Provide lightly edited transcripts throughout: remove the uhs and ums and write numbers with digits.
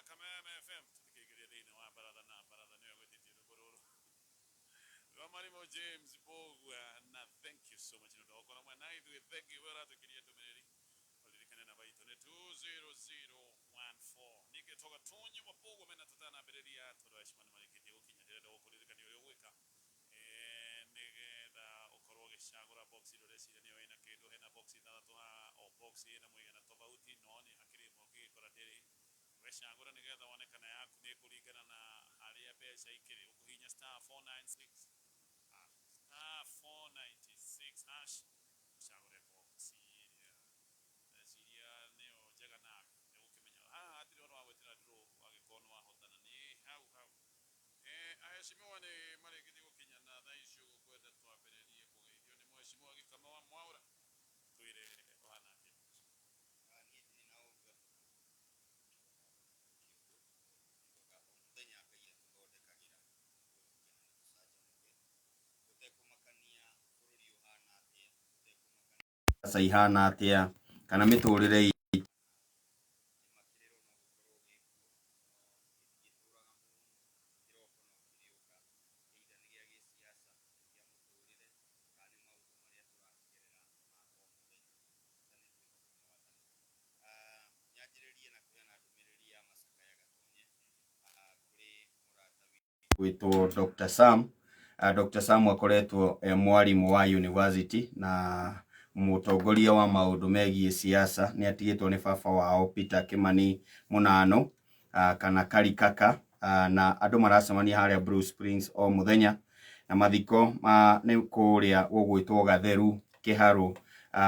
Kameme FM. Tũtikĩingĩria thĩinĩ wa baratha na baratha nĩyo gwĩtĩtie rwĩmbo rũrũ rwa Marimo James Mbũgua, na thank you so much nĩ ũndũ wa gũkorwo hamwe na ithuĩ. Thank you we ũratũkiria ndũmĩrĩri, ũririkane namba itũ nĩ 20014. Ningĩ tũgatunye Wambũgua mena tũtanambĩrĩria, tondũ aheshimiwa nĩ marĩkĩtie gũkinya, ndĩrenda gũkũririkania ũrĩa ũgwĩka nĩgetha ũkorwo ũgĩcagũra box ĩrĩa ũreciria nĩyo ĩna kĩndũ. Hena box ithathatũ haha, o box ĩna mũigana tofauti, no nĩ hakĩrĩ ĩmwe ũngĩgĩkora ndĩrĩ. Wecagũra nĩgetha wone kana yaku nĩ ĩkũringana na harĩa mbeca ikĩrĩ, ũkũhihinya star 496 hash, star 496 hash, ũcagũre box ĩrĩa ũreciria nĩyo njega nawe. Nĩũgũkĩmenya haha hatirĩ ũhoro wa gwĩtĩra draw, wagĩkorwo nĩ wahotana nĩ hau hau. Aheshimiwa nĩ marĩkĩtie gũkinya na thaa ici ũguo ngwenda twambĩrĩrie kũgeithio nĩ Mheshimiwa Gĩkama wa Mwaũra. Twĩre ũhana atĩa? Niĩ ndirĩ na ũru, Gatonye, o mũthenya Ngai atũthondekagĩra nĩguo tũkene na tũcanjamũke, gũtekũmakania bũrũri ũhana atĩa, gũtekũmakania mbeca ihana atĩa kana mĩtũrĩre itũ nĩ ma kĩrĩro no gĩkorwo gĩkuo, no gĩtingĩtũraga mũno, kĩroko no kĩrĩũka, either nĩ gĩa gĩsiasa, nĩ kĩa mũtũrĩre, kana nĩ maũndũ marĩa tũrakĩgerera ma o mũthenya. Bata nĩ twĩhoke Mwathani. Nyanjĩrĩrie na kũheana ndũmĩrĩri ya macakaya, Gatonye, kũrĩ mũrata witũ gwĩtwo Dr. Sam. Dr. Sam akoretwo e mwarimũ wa university na mũtongoria wa maũndũ megiĩ siasa. Nĩ atigĩtwo nĩ baba wao Peter Kimani Mũnano, kana Karikaka, na andũ maracemania harĩa Blue Springs o mũthenya, na mathiko ma nĩ kũrĩa gũgwĩtwo Gatheru Kĩharũ,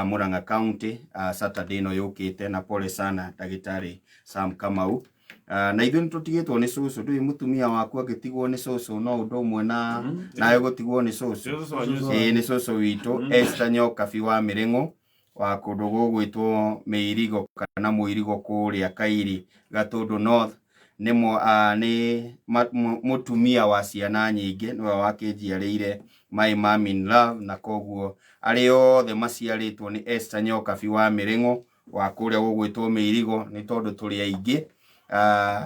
Murang'a County, Saturday ĩno yũkĩte. Na pole sana ndagĩtarĩ Sam Kamau. Na ithuĩ nĩ tũtigĩtwo nĩ cũcũ. Ndũĩ mũtumia waku angĩtigwo nĩ cũcũ no ũndũ ũmwe na nawe gũtigwo nĩ cũcũ. Ĩĩ, nĩ cũcũ witũ Esther Nyokabi wa Mĩrĩng'ũ wa kũndũ gũgwĩtwo Mĩirigo kana Mũirigo kũrĩa Kairi, Gatũndũ North. Nĩ nĩ mũtumia wa ciana nyingĩ, nĩwe wakĩnjiarĩire my mom in love, na koguo arĩa othe maciarĩtwo nĩ Esther Nyokabi wa Mĩrĩng'ũ wa kũrĩa gũgwĩtwo Mĩirigo, nĩ tondũ tũrĩ aingĩ,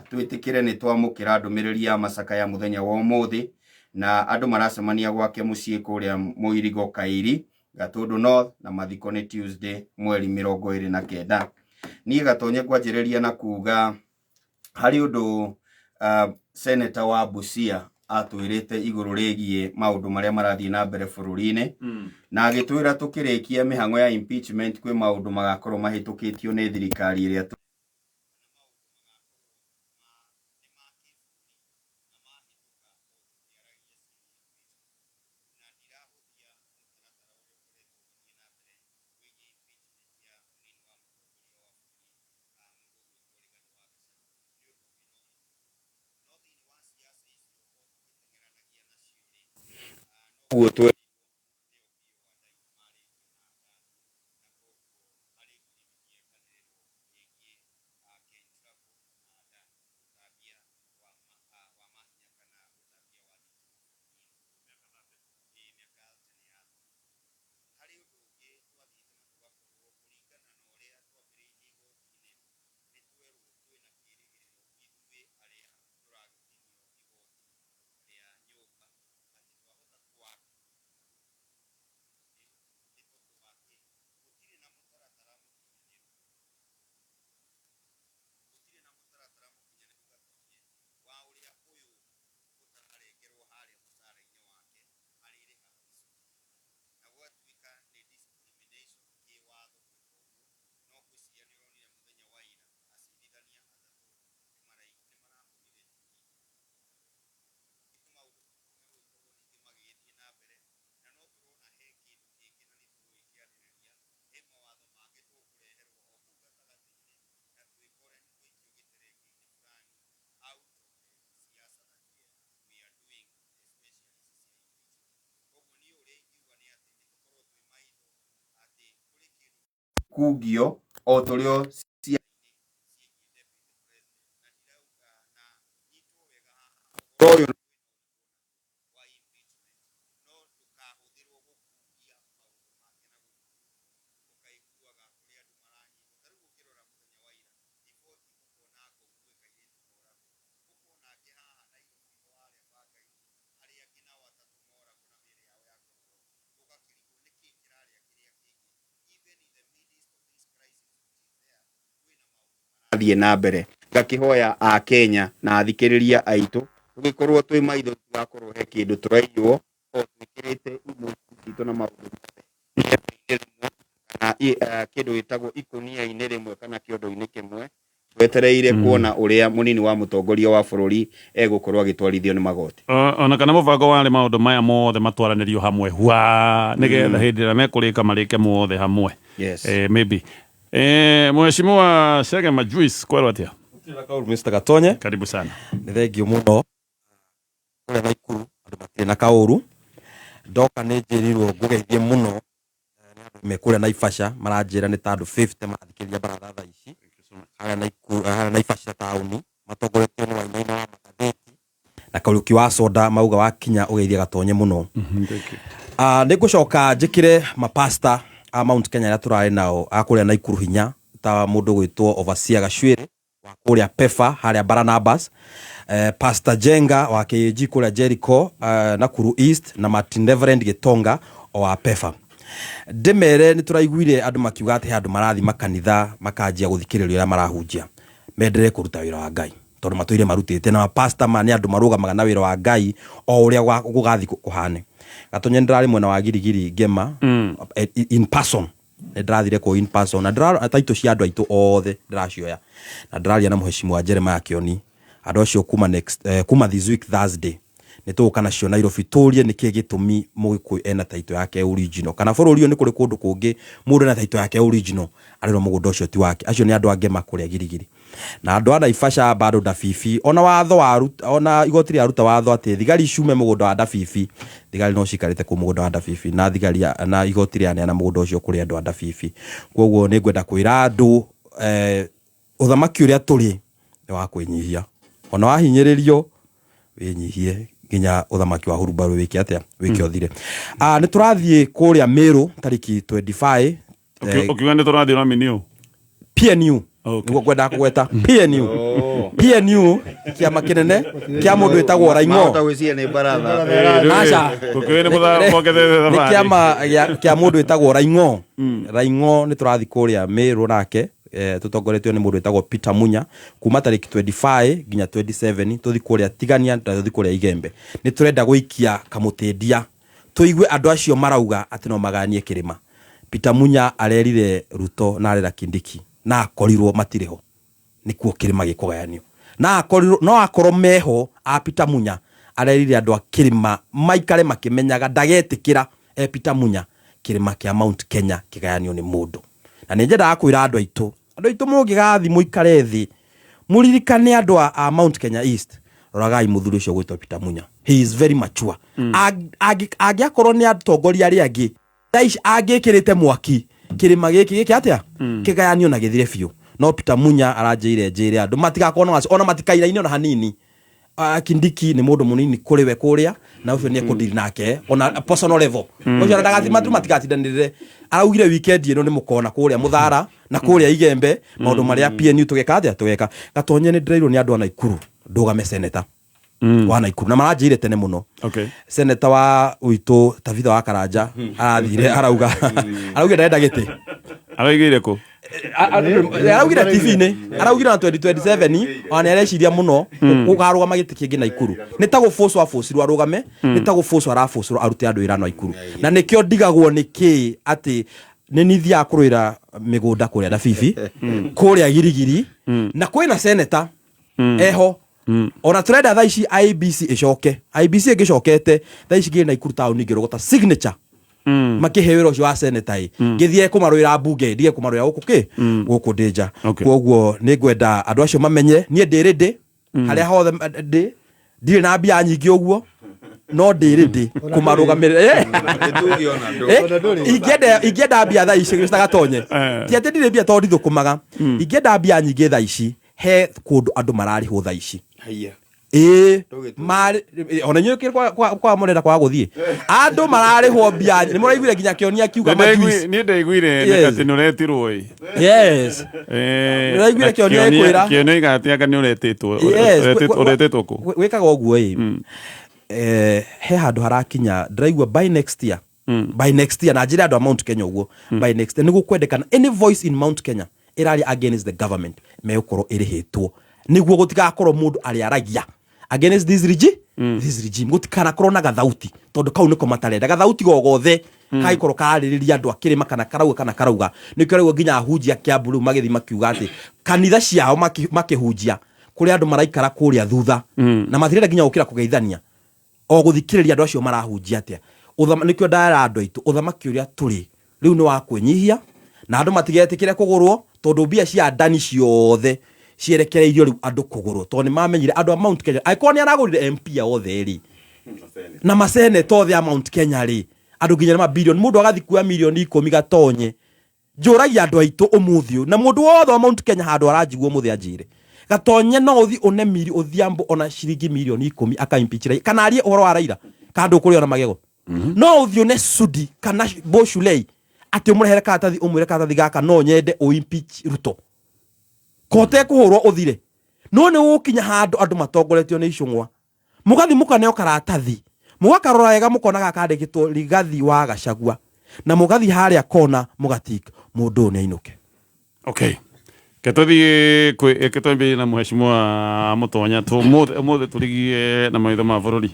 twĩtĩkĩre nĩ twamũkĩra ndũmĩrĩri ya macakaya mũthenya wa ũmũthĩ, na andũ maracemania gwake mũciĩ kũrĩa Mũirigo, Kairi, Gatũndũ North, na mathiko nĩ Tuesday mweri 29. Niĩ Gatonye ngwanjĩrĩria na kuga harĩ ũndũ senator wa Busia atwĩrĩte igũrũ rĩgiĩ maũndũ marĩa marathiĩ na mbere bũrũri-inĩ, na agĩtwĩra tũkĩrĩkia mĩhang'o ya impeachment kwĩ maũndũ magakorwo mahĩtũkĩtio nĩ thirikari ĩrĩa kana maũndũ magakorwo ma nĩ ma kĩbũrũri na mahĩtũka o tũkĩaragia ciĩgiĩ impeachment. Na ndirahũthia mũtaratara ũrĩa ũkoretwo ũgĩthiĩ na mbere wĩgiĩ impeachment ya mũnini wa mũtongoria wa bũrũri, mũndũ ũgwĩtwo Rigathĩ wa Gachagua. Nĩ ũndũ wĩna ũritũ mũno, no thĩinĩ wa siasa icio o tũgĩteng'eranagia nacio rĩ, no ũguo twerirwo nĩ Opiyo Wandayi nĩ marĩkia na Ndandu, na koguo harĩ ngirimiti ĩkanĩrĩrwo ĩgiĩ Ken Travel na Ndandu, ũtambia wa wa mahinya kana ũtambia wa thitima bũrũri-inĩ. Ĩĩ, mĩaka 30 nĩ yathira. Harĩ ũndũ ũngĩ twathiĩte na tũgakorwo kũringana na ũrĩa twambĩrĩirie igoti-inĩ, nĩ twerwo twĩna kĩrĩgĩrĩro ithuĩ arĩa tũragĩtinio igoti rĩa nyũmba atĩ twahota kwa nĩ tondũ wa kĩ gũtirĩ na mũtaratara mũkinyanĩru, gũtirĩ na mũtaratara mũkinyanĩru, Gatonye, wa ũrĩa ũyũ ũtararengerwo harĩa mũcara-inĩ wake arĩrĩhaga gĩcunjĩ kĩna, na gũgatuĩka nĩ discrimination kĩwatho gwĩka ũguo. No ngwĩciria nĩ ũronire mũthenya wa ira acirithania atatũ nĩ marahũrire tiki nĩ maũndũ megũgĩkorwo ningĩ magĩgĩthiĩ na mbere. Na no tũrona he kĩndũ kĩngĩ na nĩ tũgũgĩkĩarĩrĩria, he mawatho mangĩ tũkũreherwo o kũu gatagatĩ-inĩ na twĩkore nĩ twaikio gĩterengeinĩ fulani out of the siasa that we are doing, especially ici cia impeachment. Koguo niĩ ũrĩa ingiuga nĩ atĩ nĩ tũkorwo twĩ maitho atĩ kũrĩ kĩndũ kungio o tũrĩ o ciĩgiĩ deputy president, na ndirauga na nyitwo wega haha, ũhoro ũyũ ũyũ wĩna ũritũ onaguo wa impeachment, no ndũkahũthĩrwo gũkungia maũndũ mangĩ na gũkũ ũkaiguaga kũrĩ andũ maranyitwo. Ta rĩu ũngĩrora mũthenya wa ira riboti ũkona Ngong gwĩ kairĩtu koragwo. Tũrathiĩ na mbere ngakĩhoya a Kenya na athikĩrĩria aitũ tũgĩkorwo twĩ maitho tũgakorwo he kĩndũ tũraiywo o twĩkĩrĩte emotions citũ na maũndũ mothe ihembe-inĩ rĩmwe kana kĩndũ gĩtagwo ikũnia-inĩ rĩmwe kana kĩondo-inĩ kĩmwe twetereire kuona ũrĩa mũnini wa mũtongoria wa bũrũri egũkorwo agĩtwarithio nĩ magoti. Ona kana mũbango warĩ maũndũ maya mothe matwaranĩrio hamwe hwa nĩgetha hĩndĩ ĩrĩa mekũrĩka marĩke mothe hamwe. Yes. Maybe. Mheshimiwa Chege Majuice, kwerwo atĩa? Kaũru Mr. Gatonye. Karibu sana. Nĩ thengio mũno. Kũrĩa Naikuru andũ matirĩ na kaũru. Ndoka nĩ njĩrirwo ngũgeithie mũno nĩ andũ me kũrĩa Naivasha, maranjĩra nĩ ta andũ 50 marathikĩrĩria baratha thaa ici harĩa Naikuru, harĩa Naivasha taũni, matongoretio nĩ Wainaina wa Magathĩti na Kariũki wa Soda, mauga wakinya ũgeithie Gatonye mũno. Thank you. Nĩ ngũcoka njĩkĩre mapasta a Mount Kenya arĩa tũrarĩ nao a kũrĩa Naikuru hinya, ta mũndũ gwĩtwo Overseer Gacuĩrĩ wa kũrĩa Pefa harĩa Barnabas, Pastor Jenga wa KAG kũrĩa Jericho, Nakuru East, na Martin Reverend Gitonga o wa Pefa. Ndĩmere nĩ tũraiguire andũ makiuga atĩ he andũ marathiĩ makanitha makanjia gũthikĩrĩria ũrĩa marahunjia, menderee kũruta wĩra wa Ngai tondũ matũire marutĩte, na mapasta ma nĩ andũ marũgamaga na wĩra wa Ngai o ũrĩa gũgathiĩ kũhane. Gatonye nĩ ndĩrarĩ mwena wa Girigiri Ngema, in person, nĩ ndĩrathire kũu in person na ndĩra title cia andũ aitũ othe ndĩracioya, na ndĩraria na mũhecimu wa Jeremiah Kĩoni, andũ acio kuma next, kuma this week Thursday nĩ tũgũka nacio Nairobi tũrie nĩkĩ gĩtũmi mũgĩkũyũ ena title yake original, kana bũrũri ũyũ nĩ kũrĩ kũndũ kũngĩ mũndũ ena title yake original arerwo mũgũnda ũcio ti wake. Acio nĩ andũ a Ngema kũrĩa Girigiri na andũ a Naivasha bado Ndabibi, ona watho waruta, ona igoti rĩaruta watho atĩ thigari ciume mũgũnda wa Ndabibi, thigari no cikarĩte kũu mũgũnda wa Ndabibi, na thigari na igoti rĩaneana mũgũnda ũcio kũrĩ andũ a Ndabibi. Koguo nĩ ngwenda kwĩra andũ ũthamaki ũrĩa tũrĩ nĩ wa kwĩnyihia, ona wahinyĩrĩrio wĩnyihie nginya ũthamaki wa hurumbarũ wĩke atĩa, wĩke ũthire. Nĩ tũrathiĩ kũrĩa Meru tarĩki 25. Ũkiuga nĩ tũrathiĩ ũramini ũ? PNU. Okay. Nĩguo ngwendaga kũgweta PNU. PNU kĩama kĩnene kĩa mũndũ wĩtagwo Raing'o. Mahota gwĩciria nĩ baratha. Aca. Gũkĩũĩ nĩ mũthongerete Nĩ thabarĩ. kĩama kĩa mũndũ wĩtagwo Raing'o. Raing'o nĩ tũrathiĩ kũrĩa Meru nake, tũtongoretio nĩ mũndũ wĩtagwo Peter Munya kuma tarĩki 25 nginya 27, tũthiĩ kũrĩa Tigania na tũthiĩ kũrĩa Igembe. Nĩ tũrenda gũikia kamũtĩndia tũigue andũ acio marauga atĩ no maganie kĩrĩma. Peter Munya arerire Ruto na arera Kindiki na akorirwo matirĩ ho, nĩkuo kĩrĩma gĩkũgayanio, na akorirwo no akorwo meho a Peter Munya arerire andũ a kĩrĩma maikare makĩmenyaga ndagetĩkĩra e Peter Munya kĩrĩma kĩa Mount Kenya kĩgayanio nĩ mũndũ. Na nĩ nyendaga kwĩra andũ aitũ, andũ aitũ mũngĩgathiĩ mũikare thĩ mũririkane andũ a Mount Kenya East, roragai mũthuri ũcio gwĩtwo Peter Munya, he is very mature. Angĩakorwo nĩ atongoria arĩa angĩ thaa ici angĩkĩrĩte mwaki kĩrĩma gĩkĩ gĩke atĩa, kĩgayanio na gĩthire biũ. No Peter Munya aranjĩire njĩre andũ matigakorwo na wasi, ona matikainaine ona hanini. Kindiki nĩ mũndũ mũnini kũrĩ we kũrĩa, na ũcio nĩ ekũdeal nake ona personal level. Ũcio ona ndagathi matu matigatindanĩrĩre. Araugire weekend ĩno nĩ mũkona kũrĩa Mũthara na kũrĩa Igembe maũndũ marĩa PNU tũgeka atĩa, tũgeka. Gatonye nĩ ndĩrairwo nĩ andũ a Naikuru ndũgame senator wa Naikuru, na maranjĩire tene mũno. Senator wa witũ Tabitha wa Karanja arathire araugire ndarenda gĩtĩ. Araugire kũ? Araugire TV-inĩ, araugire na 2027 ona nĩ areciria mũno gũkarũgama gĩtĩ kĩngĩ Naikuru. Nĩ ta gũbũcwo abũcirwo arũgame, nĩ ta gũbũcwo arabũcirwo arute andũ wĩra Naikuru. Na nĩkĩo ndigagwo nĩ kĩ atĩ nĩ nithiaga kũrũĩra mĩgũnda kũrĩa Ndabibi, kũrĩa Girigiri, na kwĩna senator eho. Ona tũrenda thaa ici IEBC ĩcoke. IEBC ĩngĩcokete thaa ici ngĩrĩ Naikuru taũni ngĩrogota signature makĩhe wĩra ũcio wa senator ĩ, ngĩthiĩ kũmarũĩra mbunge, ndige kũmarũĩra gũkũ kĩ gũkũ ndĩ nja. Koguo nĩ ngwenda andũ acio mamenye niĩ ndĩ ready harĩa hothe ndĩ, ndirĩ na mbia nyingĩ ũguo, no ndĩ ready kũmarũgamĩrĩra. Ingĩenda mbia thaa ici Mr. Gatonye, ti atĩ ndirĩ mbia tondũ ndithũkũmaga, ingĩenda mbia nyingĩ thaa ici he kũndũ andũ mararĩhwo thaa ici. Haiya. Ĩĩ, Tũgĩtũra. marĩ ona inyuĩ kĩ kwa mũrenda kwaga gũthiĩ, andũ mararĩhwo mbia, nĩ mũraiguire nginya Kĩoni akiuga majuice. Niĩ ndaiguire Yes. atĩ nĩ ũretirwo ĩ. Yes. Nĩũraiguire Na Kĩoni agĩkwĩra? Kĩoni oiga atĩ anga nĩ ũretĩtwo. Yes, Ũretĩtwo kũ? Gwĩkaga ũguo ĩ. He handũ harakinya ndĩraigua by next year. By next year, na njĩre andũ a Mount Kenya ũguo. By next year nĩ gũkwendekana any voice in Mount Kenya Ĩraria against the government megũkorwo ĩrĩhĩtwo nĩguo gũtigakorwo mũndũ arĩaragia against this regime, this regime, gũtikanakorwo na gathauti, tondũ kau nĩko matarenda. Gathauti gogothe kagĩkorwo kararĩrĩria andũ akĩrĩma kana karauga kana karauga, nĩkĩo rĩu nginya ahunjia Kiambu rĩu magĩthiĩ makiuga atĩ kanitha ciao makĩhunjia kũrĩ andũ maraikara kũrĩa thutha na matirenda nginya gũkĩra kũgeithania o gũthikĩrĩria andũ acio marahunjia atĩa. Nĩkĩo ndara andũ aitũ, ũthamaki ũrĩa tũrĩ rĩu nĩ wa kwĩnyihia na andũ matigetĩkĩre kũgũrwo, tondũ mbia cia ndani ciothe cierekereirio rĩu andũ kũgũrwo, tondũ nĩ mamenyire andũ a Mount Kenya, angĩkorwo nĩ aragũrire MP othe rĩ na maseneta othe a Mount Kenya rĩ, andũ nginya nĩ mabilioni, mũndũ agathiĩ kuoya mirioni 10 gatonye. Njũragia andũ aitũ ũmũthĩ ũyũ, na mũndũ wothe wa Mount Kenya handũ aranjigua ũmũthĩ anjĩre, gatonye no ũthi ũne miri Odhiambo ona ciringi mirioni 10 akaimpeach Raila kana arie ũhoro wa Raila kana ndũkũrĩo na magego? No ũthiĩ ũne Sudi kana Boshulei atĩ ũmũrehere karatathi, ũmwĩre karatathi gaka no nyende ũimpeach Ruto, kote kũhũrwo ũthire. No nĩ gũgũkinya handũ andũ matongoretio nĩ icũng'wa, mũgathi mũkaneo karatathi, mũgakarora wega, mũkona gaka kandĩkĩtwo Rigathi wa Gachagua, na mũgathi harĩa kona mũgatik mũndũ ũyũ nĩ ainũke. Okay, ke tũthiĩ kwĩ ke twambĩrĩrie na Mheshimiwa Mũtonya tu ũmũthĩ, ũmũthĩ tũrigie na maitho ma bũrũri.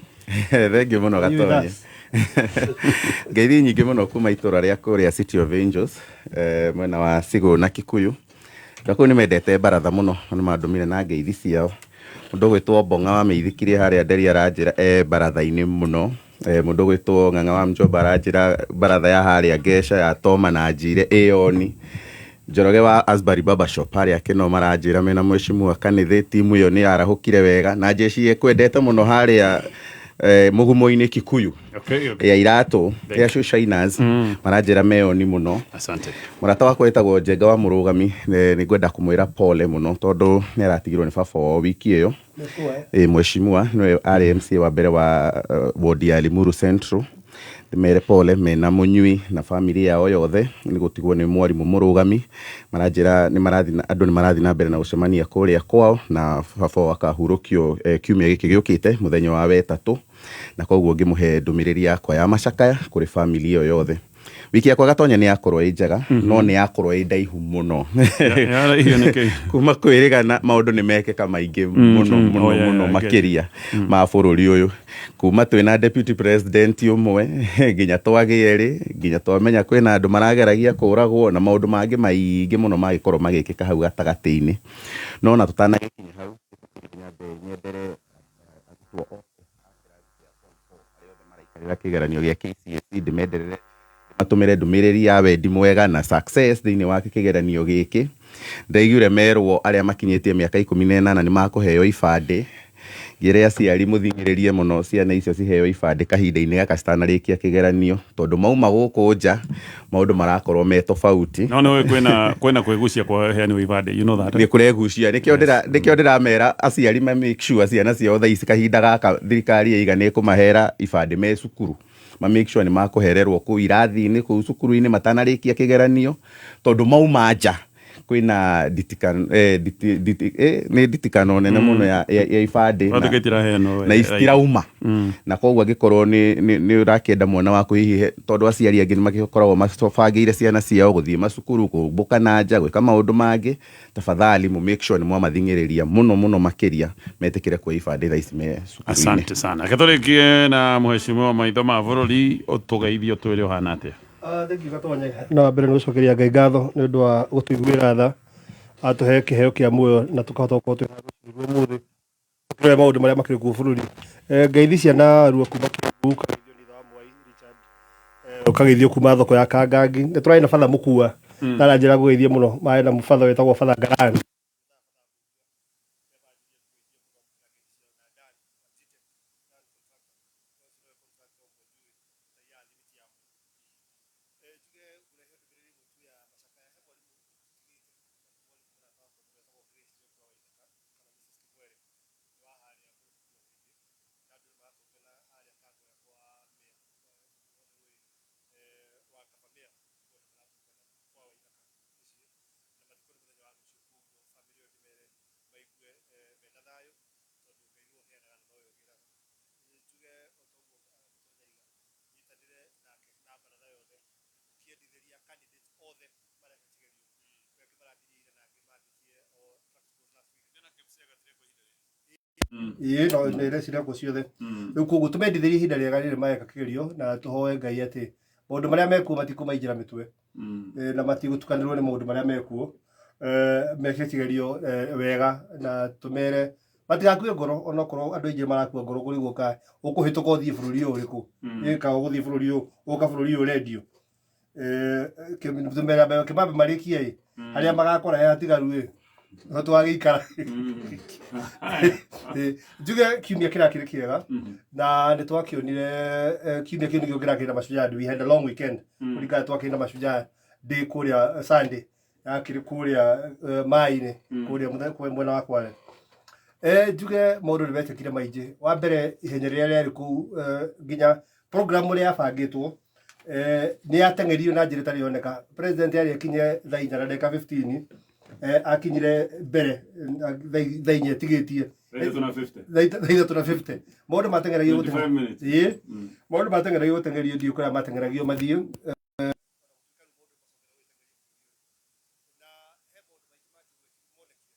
Thengiũ mũno Gatonye. Ngeithi nyingĩ mũno kuma itũra rĩa kũrĩa City of Angels, mwena wa Sigũ na Kikuyu. Na kũu nĩ mendete baratha mũno, nĩ mandũmire na ngeithi ciao. Mũndũ ũgwĩtwo Mbong'a wa Mĩithikirie harĩa Nderi aranjĩra e baratha-inĩ mũno. Mũndũ ũgwĩtwo Ng'ang'a wa Mjomba aranjĩra baratha ya harĩa Ngeca ya Toma na Njire ĩyoni. Njoroge wa Asbury Barber Shop harĩa Kĩno maranjĩra mena Mheshimiwa Kanĩthĩ, timu ĩyo nĩ yarahũkire wega na jeshi ĩkwendete mũno harĩa Mũgumo-inĩ Kikuyu ya iratũ ya Shoe Shiners, maranjĩra meyoni mũno. Asante. Mũrata wakwa wĩtagwo Njenga wa Mũrũgami, nĩ ngwenda kũmwĩra pole mũno tondũ nĩ aratigirwo nĩ baba wao wiki ĩyo. Mheshimiwa nĩwe arĩ MCA wa mbere wa ward ya Limuru Central. Ndĩmere pole mena mũnyui na family yao yothe nĩ gũtigwo nĩ mwarimũ Mũrũgami. Maranjĩra nĩ marathiĩ andũ nĩ marathiĩ na mbere na gũcemania kũrĩa kwao, na baba wao akahurũkio kiumia gĩkĩ gĩũkĩte mũthenya wa wetatũ, na koguo ngĩmũhe ndũmĩrĩri yakwa ya macakaya kũrĩ family ĩyo yothe. Wiki yakwa Gatonya nĩ yakorwo ĩ njega, no nĩ yakorwo ĩ ndaihu mũno. Yaraihu nĩkĩ? Kuma kwĩrĩgana maũndũ nĩ mekĩka maingĩ mũno mũno mũno I get it. makĩria ma bũrũri ũyũ, kuma twĩna deputy president ũmwe nginya twagĩe erĩ, nginya twamenya kwĩna andũ marageragia kũragwo na maũndũ mangĩ maingĩ mũno magĩkorwo magĩkĩka hau gatagatĩ-inĩ. No na tũtanagĩkinya hau, nyambe nyendere arutwo othe a kĩrathi kĩa form four arĩa othe maraikarĩra kĩgeranio gĩa KCSE, ndĩmenderere, matũmĩre ndũmĩrĩri ya wendi mwega na success thĩinĩ wa kĩgeranio gĩkĩ. Ndaiguire merwo arĩa makinyĩtie mĩaka 18 nĩ makũheo ibandĩ. Ngĩre aciari mũthing'ĩrĩrie mũno ciana icio ciheo ibandĩ kahinda-inĩ gaka citanarĩkia kĩgeranio, tondũ mauma gũkũ nja maũndũ marakorwo me tofauti. No nĩ kwĩna kwĩgucia kwa heani wa ibandĩ, you know that. Nĩ kũregucia, nĩkĩo ndĩramera aciari ma make sure ciana ciao thaa ici kahinda gaka thirikari yaiga nĩ ĩkũmahera ibandĩ me cukuru, ma make sure nĩ makũhererwo kũu irathi-inĩ kũu cukuru-inĩ matanarĩkia kĩgeranio, tondũ mauma nja kwĩna nĩ nditikano nene mũno ya ibandĩ Watuĩka itiraheanwo, na itirauma, na koguo angĩkorwo nĩ ũrakĩenda mwana waku hihi tondũ aciari angĩ nĩ magĩkoragwo mabangĩire ciana ciao gũthiĩ macukuru, kũmbũka na nja, gwĩka maũndũ mangĩ, tafadhali mu make sure nĩ mwamathing'ĩrĩria mũno mũno makĩria metĩkĩre kuoya ibandĩ thaa ici me cukuru-inĩ. Asante sana. Ke tũrĩkie na Mheshimiwa maitho ma bũrũri, ũtũgeithie, ũtwĩre ũhana atĩa. Thank you Gatonye. Na wa mbere nĩ gũcokeria Ngai ngatho nĩ ũndũ wa gũtũiguĩra tha, atũhe kĩheo kĩa muoyo na tũkahota gũkorwo twĩ haha rũcinĩ rwa ũmũthĩ tũkĩrora maũndũ marĩa makĩrĩ kuo bũrũri. Ngeithi ciana ruo kuma Kiambu, ũkageithio nĩ ithe wa Mwai Richard, ũkageithio kuma thoko ya Kangangi. Nĩ tũrarĩ na batha mũkua na aranjĩra ngũgeithie mũno, marĩ na batha wĩtagwo Batha Ngarani. Ĩĩ, no ndĩreciria kuo ciothe. Rĩu koguo tũmendithĩrie ihinda rĩega rĩrĩ mareka kĩgerio, na tũhoe Ngai atĩ maũndũ marĩa mekuo matikũmaingĩra mĩtwe, na matigũtukanĩrwo nĩ maũndũ marĩa mekuo. Meke kĩgerio wega, na tũmere matigakue ngoro, onokorwo andũ aingĩ marakua ngoro kũrigwo ka ũkũhĩtũka ũthiĩ bũrũri ũyũ ũrĩkũ, ĩka ũgũthiĩ bũrũri ũyũ, ũka bũrũri ũyũ ũrendio. Tũmere kĩmambe marĩkie ĩ harĩa magakora he hatigaru ĩ no twagĩikara. Njuge kiumia kĩrĩa kĩrĩ kĩega na nĩ twakĩonire, kiumia kĩu nĩkĩo kĩrakĩrĩ na Mashujaa Day. We had a long weekend kũringana twakĩrĩ na Mashujaa Day kũrĩa, Sunday yakĩrĩ kũrĩa maĩ-inĩ kũrĩa mwena wa Kwale. Njuge maũndũ nĩ mekĩkire maingĩ. Wa mbere, ihenya rĩrĩa rĩarĩ kũu, nginya program ĩrĩa yabangĩtwo nĩ yateng'eririo na njĩra ĩtarĩ yoneka. President yarĩ akinye thaa 4 na ndagĩka 15, akinyire mbere thaa 4 ĩtigĩtie 3:50. Thaa 3 na 50. Maũndũ mateng'eragio 25 minutes. Ĩĩ, maũndũ mateng'eragio gũteng'erio, ndiũ kũrĩa mateng'eragio mathiĩ. Na he maũndũ maingĩ monekire.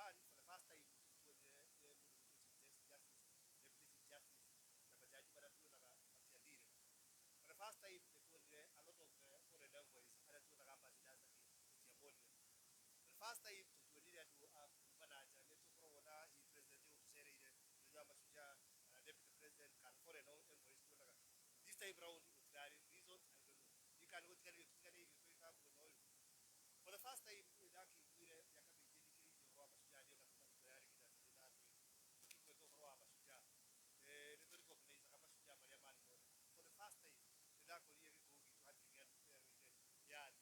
One, for the first time tuonire mũndũ wĩtwo Chief Justice, Deputy Chief Justice na majaji marĩa tuonaga matiathire. For the first time nĩ tuonire a lot of foreign envoys arĩa tuonaga, ambassadors na kĩ, tũtiamonire. For the first time tũtuonire andũ a kuma na nja. Nĩ tũkoragwo na hihi president ũtũcereire mũthenya wa Mashujaa, kana deputy president, kana foreign envoys tuonaga. This time round gũtirarĩ. Reasons, I don't know. Ndiũĩ kana nĩ gũtiganĩrio tũtiganĩirio twĩ ta mwena ũyũ. For the first time ndakĩiguire mĩaka mĩingĩ thikĩrĩirie ũhoro wa Mashujaa, ndĩona kuma hingo yarĩ nginya 1993 tũkĩgweta ũhoro wa Mashujaa, nĩ tũ recognize mashujaa marĩa marĩ mothe. For the first time nĩ ndakorire gĩkũyũ gitũ hatirĩ kĩarũĩte wĩyathi.